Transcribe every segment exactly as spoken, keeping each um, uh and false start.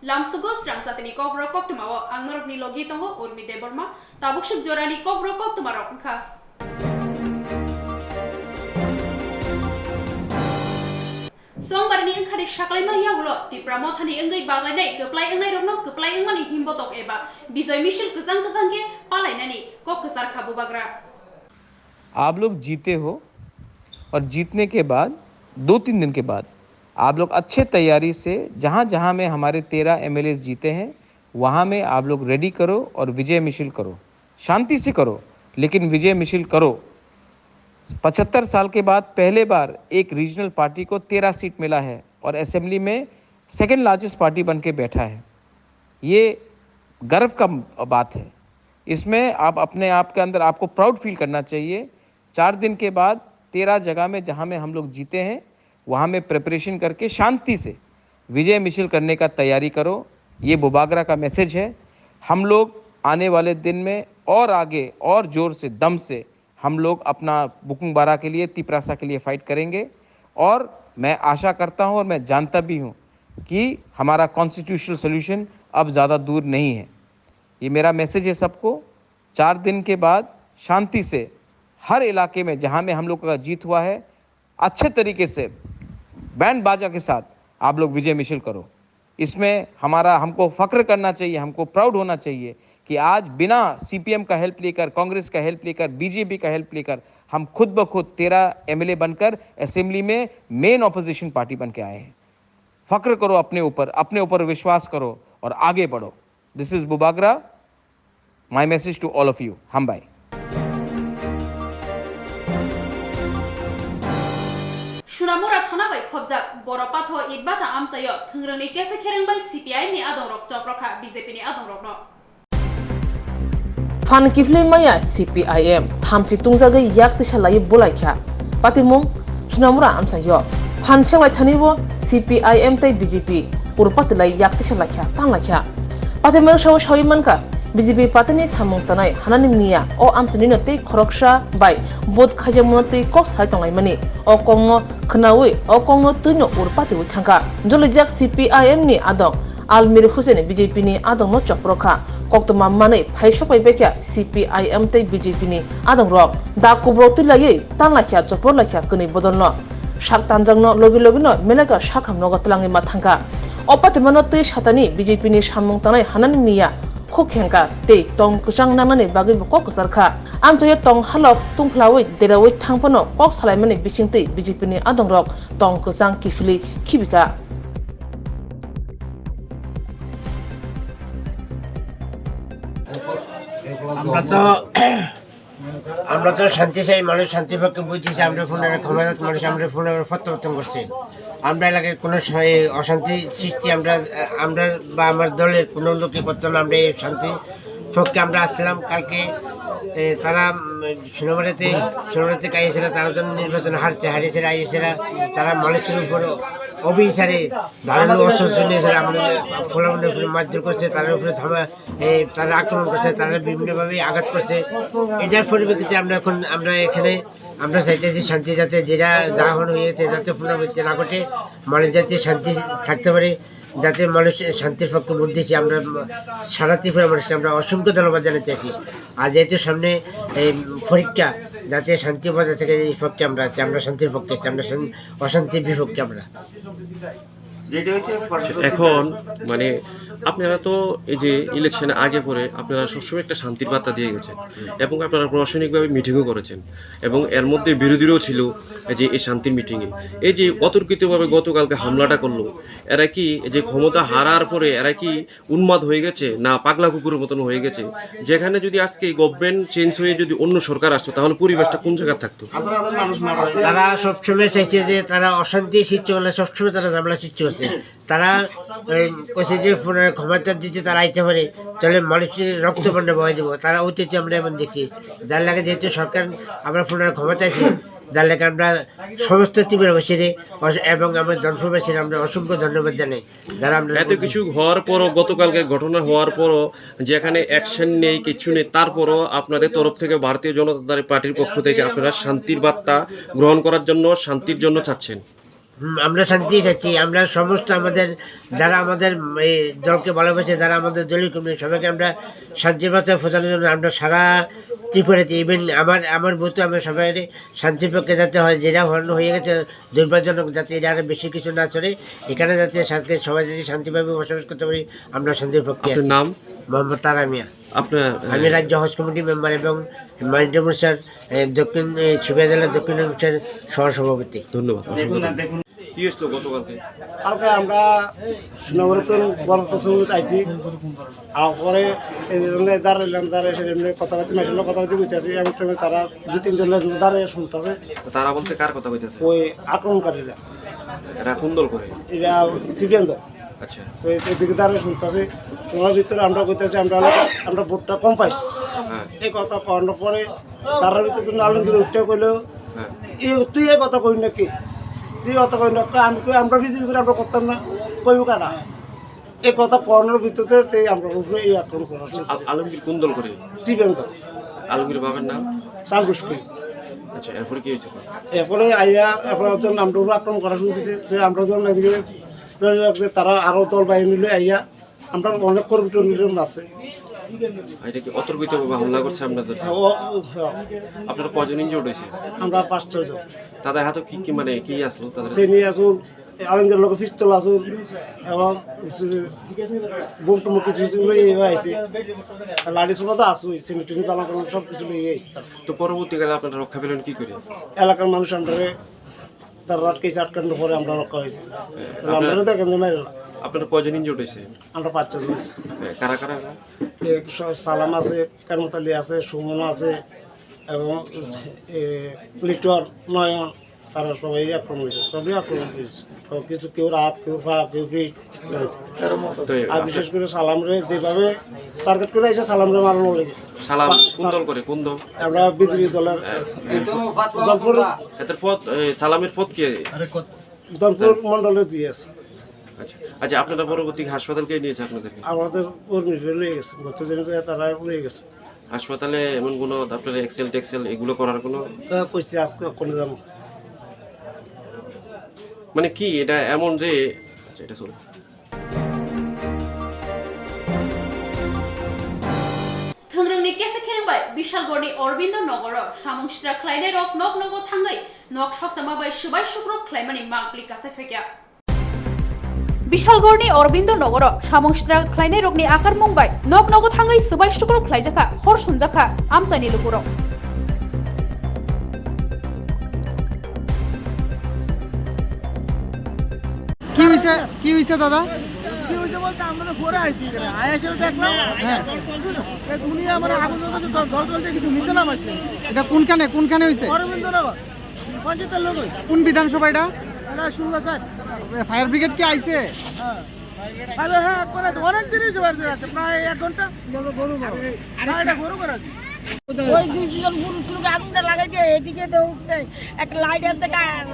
Lamsugo srang jatini kokborok koktwmao ang norokni logi tongo Urmi Debbarma. Tabuk swk jorani kokborok koktwmarok wngkha. Sombarni wngkhani saklaima yagulo Tipra Mothani wngwi baglainai kwplai wngnairokno kwplai wngmani himbotok eba Bijoy Misil kwchang kwchang khe palainani kok kwchar kha Bubagra. आप लोग जीते हो और जीतने के बाद दो तीन दिन के बाद आप लोग अच्छे तैयारी से जहाँ जहाँ में हमारे तेरह एमएलए जीते हैं वहाँ में आप लोग रेडी करो और विजय मिशिल करो। शांति से करो, लेकिन विजय मिशिल करो। पचहत्तर साल के बाद पहले बार एक रीजनल पार्टी को तेरह सीट मिला है और असेंबली में सेकंड लार्जेस्ट पार्टी बन के बैठा है। ये गर्व का बात है। इसमें आप अपने आप के अंदर आपको प्राउड फील करना चाहिए। चार दिन के बाद तेरह जगह में जहाँ में हम लोग जीते हैं वहाँ में प्रिपरेशन करके शांति से विजय मिशिल करने का तैयारी करो। ये बुबागरा का मैसेज है। हम लोग आने वाले दिन में और आगे और जोर से दम से हम लोग अपना बुकुंग बारा के लिए तिपरासा के लिए फाइट करेंगे। और मैं आशा करता हूँ और मैं जानता भी हूँ कि हमारा कॉन्स्टिट्यूशनल सॉल्यूशन अब ज़्यादा दूर नहीं है। ये मेरा मैसेज है सबको। चार दिन के बाद शांति से हर इलाके में जहाँ में हम लोग का जीत हुआ है अच्छे तरीके से बैंड बाजा के साथ आप लोग विजय मिशिल करो। इसमें हमारा हमको फख्र करना चाहिए, हमको प्राउड होना चाहिए कि आज बिना सीपीएम का हेल्प लेकर, कांग्रेस का हेल्प लेकर, बीजेपी का हेल्प लेकर हम खुद ब खुद तेरह एमएलए बनकर असेंबली में मेन ऑपोजिशन पार्टी बन के आए हैं। फख्र करो अपने ऊपर, अपने ऊपर विश्वास करो और आगे बढ़ो। This is Bubagra. My message to all of you. Hambai. Sunamura thana bai khobjak Boro Patho Itbata amchaio thwngrwngni kesa khereng bai C P I M ni adongrok choprokha B J P ni adongrokno. Phan kiphilwi maya C P I M thamchi tungjagwi yak tisa laiwi bulaikha. Patimung Sunamura amchaio phan senglaithanibo C P I M tei B J P urpati lai yak tisa laikha, tanglaikha. Patimung sao sawi mankha B J P partyni samung tanai hanani miya o amchainino tei khoroksa bai vote khaijakmano tei kok sai tonglaimani. O kokno khwnawi o kokno twino urpatiwi thangkha. Jolijak C P I M ni adong Almir Hussain B J P ni adongno choprokha. Koktwma manwi phai sokpaibaikha C P I M tei B J P ni adongrok. Da kubrok twi laiwi tanlaikha, choproklaikha kwnwi bodolno. Sak tanjakno logi logino Melaka sakham nogo twlangwi ma thangkha. O patimano twi satani B J P ni samung tanai hanani miya khuk khengkha tei tong kwchang nangnani bagwibo kok kwcharkha. Amchaio tong halok tungphalawi derawi thangphano kok salaimani bisingtwi B J P ni adongrok tong kwchang kiphilwi khibika. আমরা তো আমরা তো শান্তি চাই, মানুষ শান্তির পক্ষে বুঝেছি, আমরা ফোনের ক্ষমতা মানুষ আমরা ফোনের প্রত্যাবর্তন করছে। আমরা এলাকায় কোনো স- এই অশান্তি সৃষ্টি আমরা আমরা বা আমার দলের কোনো লোকে করতো না। আমরা এই শান্তি পক্ষে আমরা আসছিলাম কালকে। এ, তারা উম, সোনামারিতে সোনামারিতে কাইয়েছেরা তারা যখন নির্বাচনে হারছে, হারিয়েছেরা আইয়েছেরা তারা মানুষের উপর অবিচারে ধারালো অস্ত্র নিয়েছেরা আমাদের ফলাফলের উপরে মারধর করছে, তার উপরে ধামা এই তারা আক্রমণ করছে, তারা বিভিন্নভাবে আঘাত করছে। এটার পরিপ্রেক্ষিতে আমরা এখন আমরা এখানে আমরা চাইতেছি শান্তি যাতে যেটা যা হন হয়েছে যাতে পুনরাবৃত্তি না ঘটে, মানুষ যাতে শান্তি থাকতে পারে, যাতে মানুষ শান্তির পক্ষে ভোট দিয়েছে। আমরা সারা ত্রিপুরা মানুষকে আমরা অসংখ্য ধন্যবাদ জানাতে চাইছি। আর যেহেতু সামনে এই পরীক্ষা, যাতে শান্তি বজায় থাকে এই পক্ষে আমরা আছি। আমরা শান্তির পক্ষে আছি, আমরা শান- অশান্তির বিপক্ষে আমরা। এখন মানে আপনারা তো এই যে ইলেকশনে আগে পরে আপনারা সবসময় একটা শান্তির বার্তা দিয়ে গেছেন এবং আপনারা প্রশাসনিকভাবে মিটিংও করেছেন এবং এর মধ্যে বিরোধীরাও ছিল যে এই শান্তির মিটিংয়ে। এই যে অতর্কিতভাবে গতকালকে হামলাটা করলো, এরা কি যে ক্ষমতা হারার পরে এরা কি উন্মাদ হয়ে গেছে না পাগলা কুকুরের মতন হয়ে গেছে? যেখানে যদি আজকে গভর্নমেন্ট চেঞ্জ হয়ে যদি অন্য সরকার আসতো তাহলে পরিবেশটা কোন জায়গায় থাকতো? তারা সবসময় চাইছে যে তারা অশান্তি সৃষ্টি করলে সবসময় তারা ঝামেলা সৃষ্টি করছে। তারা এই, কইছে যে পুনরায় ক্ষমতা দিতে তারা আইতে পারে, তাহলে মানুষের রক্ত বন্ধ বয়ে দেবো। তারা অতীতে আমরা এমন দেখি, যার লাগে যেহেতু সরকার আমরা পুনরায় ক্ষমতা আছি, যার লাগে আমরা সমস্ত ত্রিপুরাবাসীরে অস- এবং আমার জনপুরবাসীরে আমরা অসংখ্য ধন্যবাদ জানাই। যারা আমরা এত কিছু হওয়ার পরও, গতকালকে ঘটনা হওয়ার পরও যেখানে অ্যাকশন নেই, কিছু নেই, তারপরও আপনাদের তরফ থেকে ভারতীয় জনতা পার্টির পক্ষ থেকে আপনারা শান্তির বার্তা গ্রহণ করার জন্য, শান্তির জন্য চাচ্ছেন। হুম, আমরা শান্তি চাচ্ছি। আমরা সমস্ত আমাদের, যারা আমাদের এই দলকে ভালোবাসে, যারা আমাদের দলীয় কর্মী, সবাইকে আমরা শান্তি বার্তা পৌঁছানোর জন্য আমরা সারা ত্রিপুরাতে, ইভেন আমার, আমার বুথে আমরা সবাই শান্তির পক্ষে যাতে হয়, যেটা হন-, হয়ে গেছে দুর্ভাগ্যজনক, যাতে এটা আরো বেশি কিছু না চলে, এখানে যাতে শান্তি, সবাই যদি শান্তিভাবে বসবাস করতে পারি, আমরা শান্তির পক্ষে আপনার আছি। নাম? মোহাম্মদ তারা মিয়া। আপনার, আমি আহ, রাজ্য হজ কমিটি মেম্বার এবং মানিকপুর স্যার, আহ, দক্ষিণ, আহ, সুবিয়া জেলা দক্ষিণ অংশের সহসভাপতি। ধন্যবাদ। কি হয়েছিল গতকালকে? কালকে আমরা সোনামুড়াতন বরকত সঙ্গীত আইছি। আর পরে এই জন্য দাঁড়াইলাম, দাঁড়াই এসে এমনি কথাবার্তা, মেশিনের কথাবার্তা কইতাছি। এমন টাইমে তারা দুই তিনজন দাঁড়ায় শুনতেছে। তারা বলতে কার কথা কইতেছে? ওই আক্রমণকারীরা। এরা কোন দল করে? এরা সিপিএম দল। আচ্ছা। তো এই, এদিকে দাঁড়ায় শুনতেছে। শোনার ভিতরে আমরা কইতেছি, আমরা, আমরা ভোটটা কম পাই। হ্যাঁ। এই কথা কওয়ার পরে তারার ভিতরে তো আলমগীর উঠে কইলো, হ্যাঁ। "এ, তুই এই কথা কই নাকি? তুই এই কথা কই না?" আমি কই, "আমরা বিজেপি করে আমরা করতাম না।" কইব কারা? এই কথা কওয়ানোর ভিতরে তেই আমরা উপরে এই আক্রমণ করা হচ্ছে। আল-, আলমগীর কোন দল করে? সিপিএম দল। আলমগীর বাবার নাম? চাঙ্গুসকুই। আচ্ছা, এরপরে কি হয়েছে? এরপরে আইয়া, এরপরে তো আমরা উপরে আক্রমণ করা শুরু হয়েছে। ফের আমরা যখন এদিকে ধরে রাখতে তারা আরো দল বাহিনী লই আইয়া আমরা অনেক কর্মী টর্মী আছে। আর এটা কি অতর্কিতভাবে হামলা করছে আপনাদের? হ্যাঁ, ও, ও, হ্যাঁ। আপনারা কয়জন ইনজিওর্ড হয়েছে? আমরা পাঁচ ছয় জন। তাদের হাতে কি কি, মানে, কি আসলো তাদের? সেনি আসুন, আলমগীর লোক পিস্তল আসুন এবং বোম টোম কিছু কিছু লই আইছে। লাঠি সোটা তো আসুই, সেনি টেনি বালা কোনো সব কিছু লই আইছে। তো পরবর্তীকালে আপনারা রক্ষা পেলেন কি করে? এলাকার মানুষ আমরা তারা আটকেছে, আটকানোর পরে আমরা রক্ষা হয়েছে। তাহলে আপনারা, আমরা তো এখানে মারলাম। আপনারা কয়জন ইনজিওর্ড হয়েছে? আমরা পাঁচজন হয়েছে। এ, কারা কারা? এ, স-, সালাম আছে, কারমতালি আছে, সুমন আছে এবং এ, লিটন, নয়ন, তারা সবাই আক্রমণ হয়েছে, সবই আক্রমণ হয়েছে। তো কিছু কেউ রাত, কেউ পা, কেউ পিঠ। তো আর বিশেষ করে সালামরে যেভাবে টার্গেট করে আছে, সালামরে মারানোর লেগে। সালাম সা-, কোন সা-, দল করে, কোন দল? আমরা বিজেপি দলের। হ্যাঁ। দলপুর, এদের পথ, এই সালামের পথ কি? দলপুর মণ্ডলে দিয়ে আছে। আচ্ছা, আচ্ছা, আপনারা পরবর্তী হাসপাতাল কে নিয়েছে আপনাদেরকে? আমাদের কর্মী ফেলে গেছে, গত দিনে তারা নিয়ে গেছে। হাসপাতালে এমন কোনো আপনার এক্সরে টেক্সরে এগুলো করার কোনো? তা কইছে আজকে করে যাবো। মানে কি এটা এমন যে, আচ্ছা, এটা চলুন। Thwngrwngni kesa khereng bai Bishalgorni Aurobindo Nogoro samung sitra khlainai rok nok nogo thangwi nok soksama bai swbai sukrok khlaimani mangpli kasai phaikha. Bishalgorni Aurobindo Nogoro samung sitra khlainai rokni akarmung bai nok nogo thangwi swbai sukrok khlaijakha, hor sumjakha amchaini lukurok. কি হইছে, কি হইছে দাদা? কি হইছে বলতে আমরা তো পরে আইছি এখানে। আয়া এসে দেখলাম, হ্যাঁ। এ দুনিয়া মানে আগুন জ্বলতে, জ্বল-, জ্বল জ্বলতে কিছু নিচে নামাইছে। এটা কোনখানে, কোনখানে হইছে? অরবিন্দনগর, পঞ্চায়েতের লোক হইছে। কোন বিধানসভা এটা? এটা ষোলো স্যার। এ, ফায়ার ব্রিগেড কি আইছে? হ্যাঁ। আরে হ্যাঁ, করে তো অনেক দিন হইছে বাড়িতে যাচ্ছে, প্রায় এক ঘন্টা। প্রায় এটা গরু করা। ওই দুই দুজন পুরুষ লোক আগুনটা লাগাই দিয়ে এদিকে তো উঠছে, একটা লাইট আছে, কা-,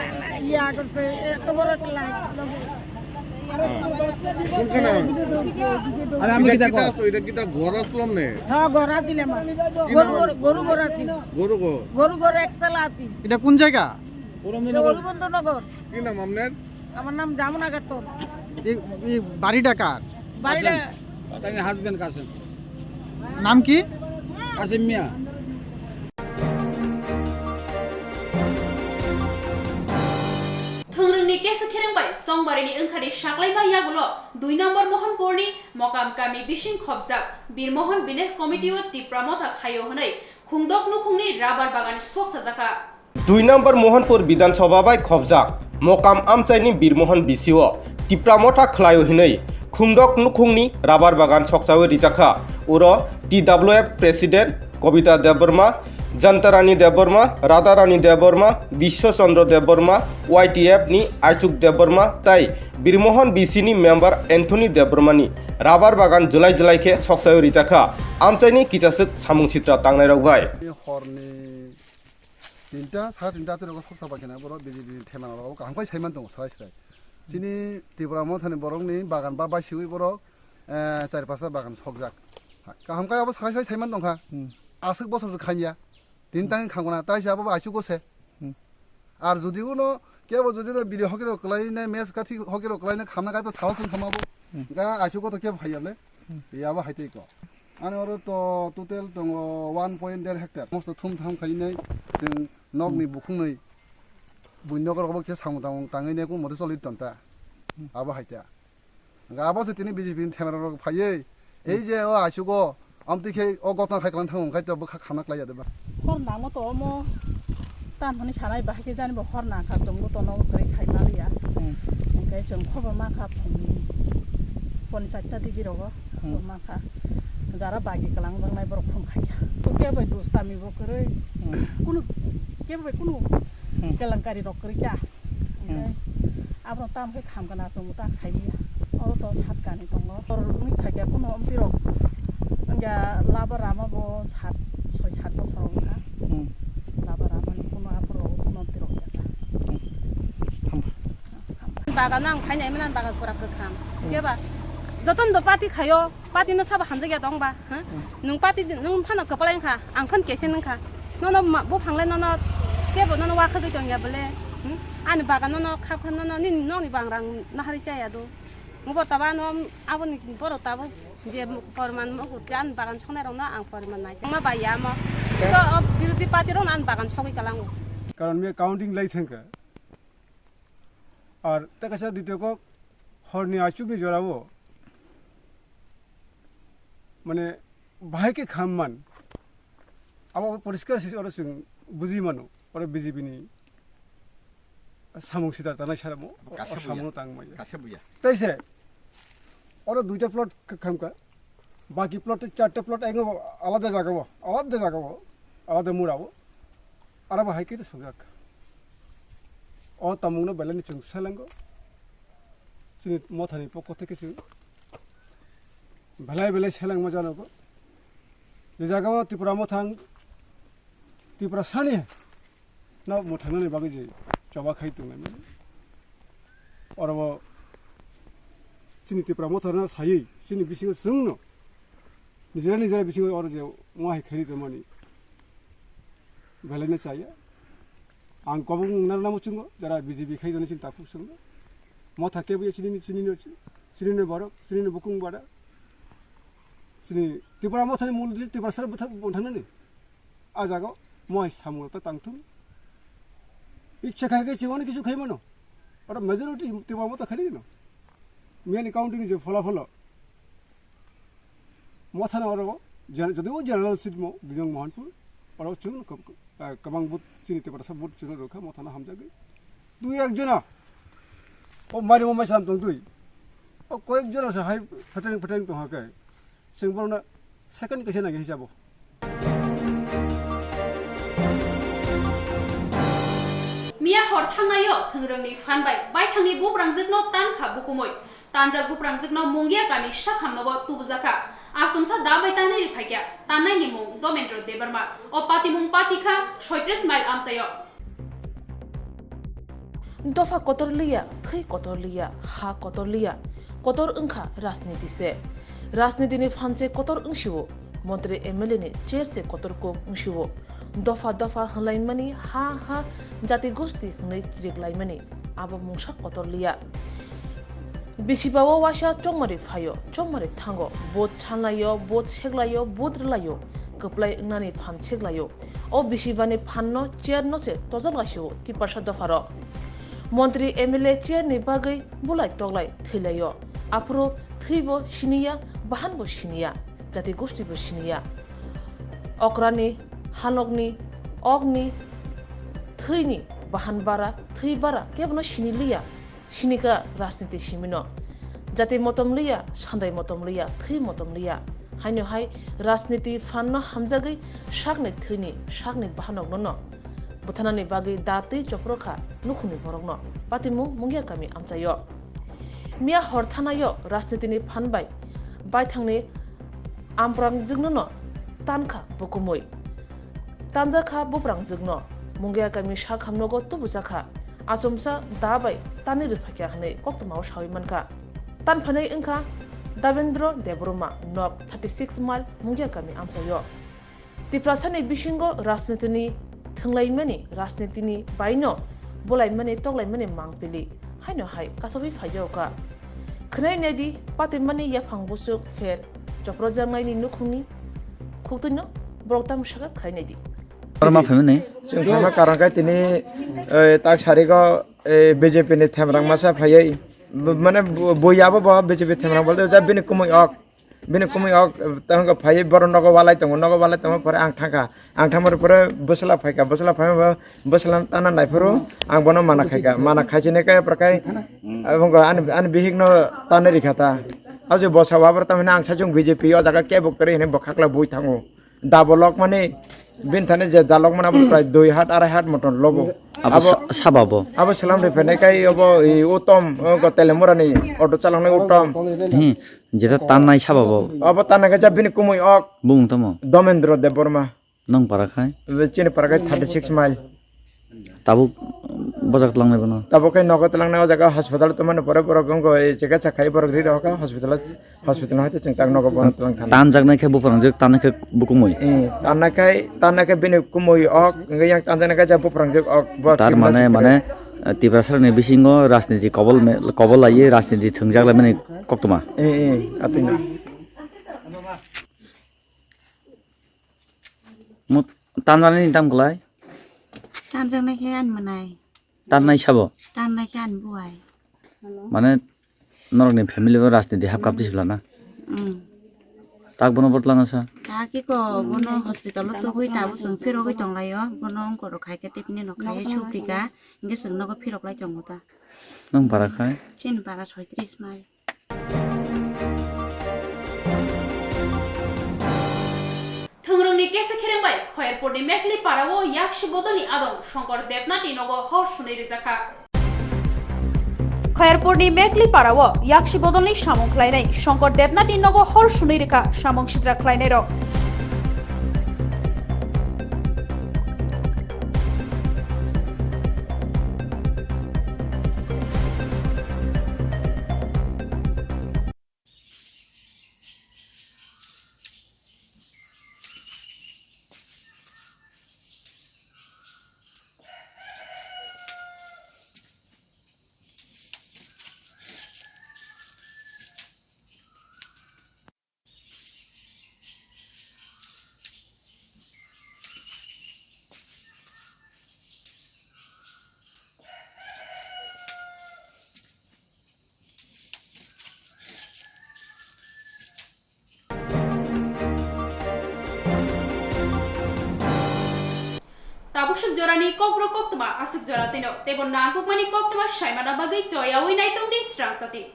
ইয়া করছে, এত বড় একটা লাইট। কোনখানে? আরে আমি এটা কি কিতা দেখো? আছো? এটা কিতা ঘর আসলাম নে? হ্যাঁ, ঘর আছিলাম আমি। কি গরু, নাম? গরু, গরু ঘর আছিল। গরু ঘর? গরু ঘর এক চালা আছিল। এটা কোন জায়গা? অরবিন্দনগর। কি নাম আপনার? আমার নাম জামুনা খাতুন। এই, এই বাড়িটা কার? বাড়িটা তার হাজবেন্ড কাসেম। নাম কি? কাসেম মিয়া। Thwngrwngni kesa khereng bai Songbarini wngkhani saklaima yagulo dui number Mohanpurni Mokam kami bising khopjak Birmohon Village Committee o Tipra Motha khaio hwnwi khungdok nukhungni rabar bagan soksajakha. Dui number Mohanpur Bidhan Sabha bai khopjak Mokam amchaini Birmohon bisio Tipra Motha khlaio hinwi khungdok nukhungni rabar bagan soksawi rijakha. Uro T W F President Kobita Debbarma, Jantarani Debbarma, Radharani Debbarma, Biswa Chandra Debbarma, Y T F ni Aichuk Debbarma tai Birmohon bisini member Anthony Debbarmani rabar bagan jwlai jwlai khe soksawi rijakha amchaini kichaswk samung sitra tangnairok bai. Horni tinta, sara tinta twi rogo soksa bai kheno borok B J P ni themano rogo kaham khai saiman tongo srai srai. Chini Tipra Mothani borokni bagan ba bai siwi borok, eh, char pasta bagan sokjak. Kaham khai abo srai srai saiman tongkha. Hmm. Aswk bosor se khamya. Tin tang khangna tai se abo bai aswk se. Hmm. Ar jodi uno Kebo jodi no biri hockey rok kwlai nai, match kathi hockey rok kwlai nai khamna kaitor salo chwng khama bo. Hmm. Ga aichu koto kebo phaiya le. Hmm. Ya bo hai tei ko. Ani oro to total tongo one point der hectare. Mosto thum tham khai nai chwng nok ni Hmm. bukhung nai. Bui nok rok bo khe samung tamung tangwi nai kung mote choli ton ta. Hmm. Abo hai ta. Hwnkhe abo se tini B J P ni themera rok phaiwi, ei je o aisugo, amtwi khe o gotna khai kwlwng thango, hwnkhe to bwkha khana klai ya de ba. Hor nangma to omo tam hwnwi sanai bahai khe jani bo hor nang kha, chwngbo tono kwrwi sai ma liya. Hmm. Hwnkhe chwng khobor ma kha phungni poni charta digi rogo, Hmm. khobor ma kha. Jara bagi kwlang wngnai borok phung khai ya. Kebo bai dus tami bo kwrwi. Hmm. Kunu, kebo bai kunu Hmm. kelankari rok kwrwi ta. Hmm. Hwnkhe Abono tam khe kham gana chwng tak sai liya. Oro to sat kani tongo. Tor wngwi khaikya kuno omtwi rok. Wngya laba rama bo sat, soi sat bosor wngkha. Hmm. Laba rama ni kuno aphuru kuno omtwi rok ya ta. Hmm. Bagan ang phainai mena bagan pura kwkham. Hmm. Keba joton do party khayo. Party no sabo hamjakya tong ba, ha? Hmm. Nwng party di, nwng phano kwpalai wngkha, ang phano kesin wngkha. Nono ma, buphang le nono kebo nono wakhagwi tongya bole, hmm? Ani bagan nono khap kha nono nini nokni bangrang nahari chaya do. Nwbo taba no aboni borok tabo je porman mo ani bagan songnai rokno ang porman nai. Tongma bai ya mo. To o birodhi party rokno ani bagan sogwi kalango. Karon miya counting lai thangkha. Ar tei kaisa dityo kok horni achukni jorao mane bahai khe kham man. Abo poriskar se oro chwng buji mano. Oro B J P ni samung sitar tanai saramo. Kaisa buya. Samung tang maya. Kaisa buya. Tei se oro duita plot khamkha. Baki plot tei charta plot ang alada jagao, alada jagao, alada murao. Arabo hai khe sokjak. O tamungno belai ni chwng selengo. Chini mothani pokko theke chwng belai belai selengma janogo. Je jagao Tipra mothang, Tipra sani no mwthangnani bagwi je choba khai tongnai mani. Oro bo chini Tipra mothano saywi chini bisingo chwngno nijera nijera bisingo oro je mo hai khairi tongmani belai no chaya. Ang kobong nang namo chungo jara B J P khai jani chini takhuk chwngno. Motha kebo chini chini no chini no borok chini no bukung bada. Chini Tipra mothani mul di Tipra sar butha buthanani. A jaga o mohai samung ta tangthung. Ichha khai khe chimani kisu khai mano. Oro majority Tipra motha khai no. Miyani counting je phola pholo. Mothano oro jodi o general seat mo Bijong Mohanpur. Oro chwng kwbang vote chini Tiprasa vote chwng rwkha mothano hamjagwi. Dui ek jona. O mari mo mai salam tong dui. O koyek jona sa hai pheteng pheteng tong ha khe. Chwng borokno second kaisa nangya hisabo. Miya hor thangnaio thwngrwngni phan bai baithangni buprangjwkno tankha bukumui. Tanjak buprangjwkno Mungia kami sakhamnogo tubujakha. Achomsa da bai tanwi riphaikya. Tannaini mung Domendro Debbarma. O patimung patikha soitris mile amchaio. Dopha kotor liya, thwi kotor liya, ha kotor liya, kotor wngkha rajniti se. Rajnitini phan se kotor wngsio, montri M L A ni chair se kotor kuk wngsio. Dopha dopha hwnlaimani, ha ha jati gosti hwnwi chiriklaimani, abo mungsa kotor liya. Bisiba o waisa chongmari phaio, chongmari thango, vote salnaio, vote seklaio, vote rwlaio, kwplai wngnani phan seklaio. O bisibani phanno chairno se tojol gaisio Tiprasa dopharo. Montri M L A chairni bagwi bulai toklai thwilaio. Aphuru thwibo siniya, bahanbo siniya, jati gostibo siniya. Okrani, halokni, okni, thwini, bahan bara, thwi bara kebono sini liya. Sinika rajniti simino. Jati motom liya, sandai motom liya, thwi motom liya. Haino hai rajniti phanno hamjagwi sakni thwini, sakni bahanokno no buthanani bagwi da twi chopro kha nukhungni borokno. Patimung Mungia kami amchaio. Miya hor thanaio rajnitini phan bai baithangni amprangjwkno no tankha bukumui. Tanjakha buprangjwkno, Mungia kami sakhamnogo tubujakha. Achomsa da bai tani rwphaikha hwnwi koktwmao sawi mankha. Tanphanai wngkha Dabendra Debbarma, nok thirty six mile Mungia kami amchaio. Tiprasani bisingo rajnitini thwnglaimani rajnitini baino bolaimani toklaimani mangpili haino hai kasogwi phaijao kha. Khwnai naidi, patimani yaphang busuk pher chopropjaknaini nukhungni khuktwino borok tamo sakha khwnai naidi. Oro ma phaimani? Chwng phaima karon khe tini, eh, tak sarigo, eh, B J P ni themrang masa phaiwi, b-, mane bo, bo yabo bo B J P themrang bolte ja bini kumui ok. Bini kumui ok, tamo phaiwi borok nogo walai tongo, nogo walai tongo pore ang thangkha. Ang thangmani pore bwsla phaikha, bwsla phaima bo bwsla tana naiphuru ang bono mana khaikha. Mana khaisini khe pore khai, aboni ani, ani bihikno tanwi rikha ta. Abo je bwsa wabra tamhino ang saichung B J P o jaga kebo kwrwi hinwi bo khakla bui thango. Dabolok mani bini thani je dalok mani abo prai dui hat, arai hat moton logo. Abo abo sa-, saba bo? Abo selam ri phainai kai abo i Uttom, o go Telemurani auto chalangnai Uttom. Hmm, jeta tannai saba bo? Abo tanna khe ja bini kumui ok. Bumung tamo? Domendro Debbarma. Nong para khai? Chini para khai thirty six mile. Tabuk bojak tlangnai bono? Tabuk khe nogo tlangnai, o jaga hospital tongmani pore borok wngkha, chikitsa khai borok ri rokha hospital, hospital no hai chwng tak nogo bono tlang thang. Tanjaknai khe buprangjak, tanna khe bukumui? Eh, tanna khai, tanna khe bini kumui ok, wngkha yang tanjaknai khe ja buprangjak ok, bo tar mane, mane, eh, Tiprasarani bisingo rajniti kobol me-, kobol laiwi rajniti thwngjak laimani koktwma. Eh, eh, atwino. Mo tanjaknai ni tam kwlai? Tanjaknai khe ani mwnai. Tannai sabo? Tannai khe ani buai. Mane norokni family o rajniti hap kap tisi lana? Mm. Tak bono botlang asa? Tak iko bono hospital o tubui tabuk chwng phirogwi tonglaio. Bono ongkoro khai khe tei bini no khai suprika. Hingke chwng nogo phirok lai tongo ta. Nang bara khai? Chini bara soitris mai. Thwngrwngni kesa khereng bai Khoyerpurni Mekli parao yaksi bodolni adong Shongkor Debnathni nogo hor sunwi rijakha. Khoyerpurni Mekli parao yaksi bodolni samung khlainai Shongkor Debnathni nogo hor sunwi rikha samung sitra khlainairok. Tabuk swk jorani kokborok koktwma aswk jora twino, teibo nangkukmani koktwma saimana bagwi choyaui naitongdi srang sati.